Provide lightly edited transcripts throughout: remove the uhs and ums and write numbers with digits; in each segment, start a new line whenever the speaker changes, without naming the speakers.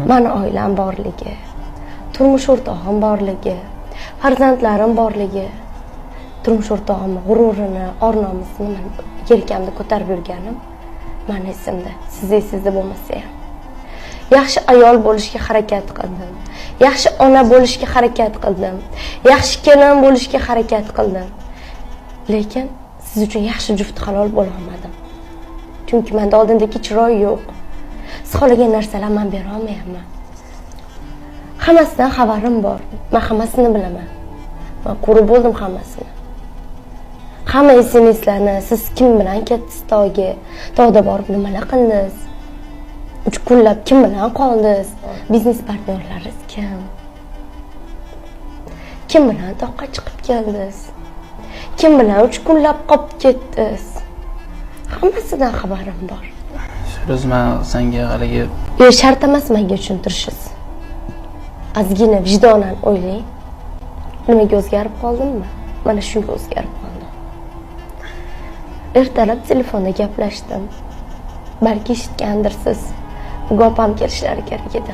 Mani oilam borligi, turmush o'rtog'im borligi, farzandlarim borligi, turmush o'rtog'imni g'ururini, or-nomusini man yelkamda ko'tarib yurganim mani esimda, siz esingizda bo'lmasa ham. Yaxshi ayol bo'lishga harakat qildim. Yaxshi ona bo'lishga harakat qildim. Yaxshi kelin bo'lishga harakat qildim. Lekin siz uchun yaxshi juft halol bo'la olmadim. Chunki menda oldindagi chiroy yo'q. Siz xohlagan narsalarni men bera olmayapman. Hammasidan xabarim bor. Men hammasini bilaman. Men ko'rib bo'ldim hammasini. Hamma SMSlarni, siz kim bilan ketdingiz tog'ga, tog'da borib nimalar qildingiz? 3 kunlab kim bilan qoldingiz? Biznes partnyorlaringiz kim? Kim bilan toqqa chiqib keldingiz? Kim bilan 3 kunlab qolib ketdingiz? Hammasidan xabarim bor.
Firuz, men senga haligi
Yo'q, shart emas menga tushuntirishingiz. Ozgina vijdonan o'ylang. Nimaga o'zgarib qoldimmi? Mana shunga o'zgarib qoldim. Ertalab telefonda gaplashdim. Balki eshitgandirsiz. Bugun opam kelishlari kerak edi.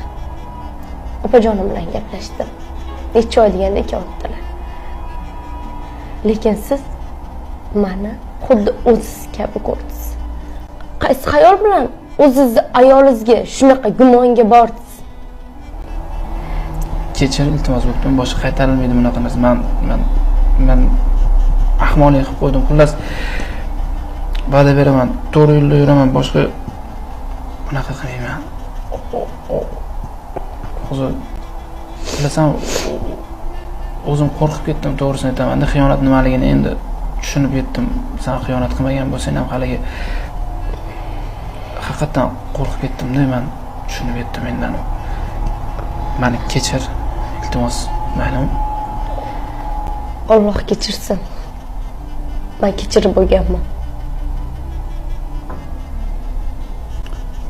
Opajonim bilan gaplashdim. Necha oy deganda kelyaptilar. Lekin siz meni xuddi o'zingiz kabi ko'rdingiz. Qaysi xayol bilan o'zingizni ayolingizga shunaqa gumonga bordingiz?
Kechir, iltimos bo'libdi, boshqa qaytarilmaydi bunaqa narsa. Men ahmoqlik qilib qo'ydim. Xullas, va'da beraman, to'g'ri yo'lda yuraman, boshqa bunaqa qilmayman. Hozir bilasan, o'zim qo'rqib ketdim, to'g'risini aytaman. Endi xiyonat nimaligini endi tushunib yetdim. Sen xiyonat qilmagan bo'lsang ham haligi haqiqatan qo'rqib ketdim-da, men tushunib yetdim endi. Meni kechir, iltimos, maylimi?
Alloh kechirsin. Men kechirib bo'lganman.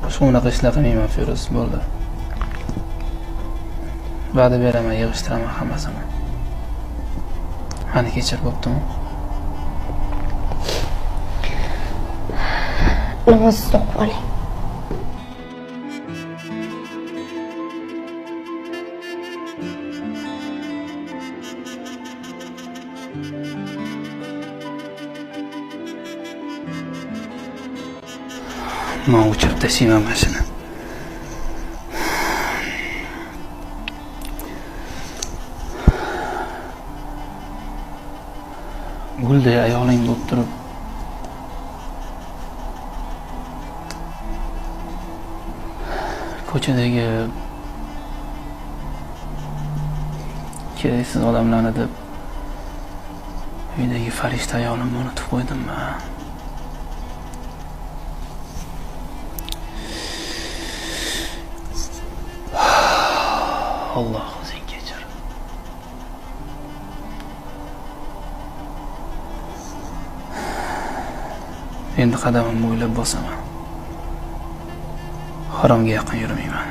Boshqa unaqa ishlar qilmayman, Firuz, bo'ldi. Va'da beraman, yig'ishtiraman hammasini. Meni kechir, bo'ptimi?
Namozingizni o'qib oling.
Men o'chirib tashlayman mashina. Gulday ayoling bo'lib turib ko'chadagi keraksiz odamlarni deb uydagi farishta ayolimni unutib qo'ydim men. Alloh o'zing kechir. Endi qadamimni o'ylab bosaman. Haromga yaqin yurmayman.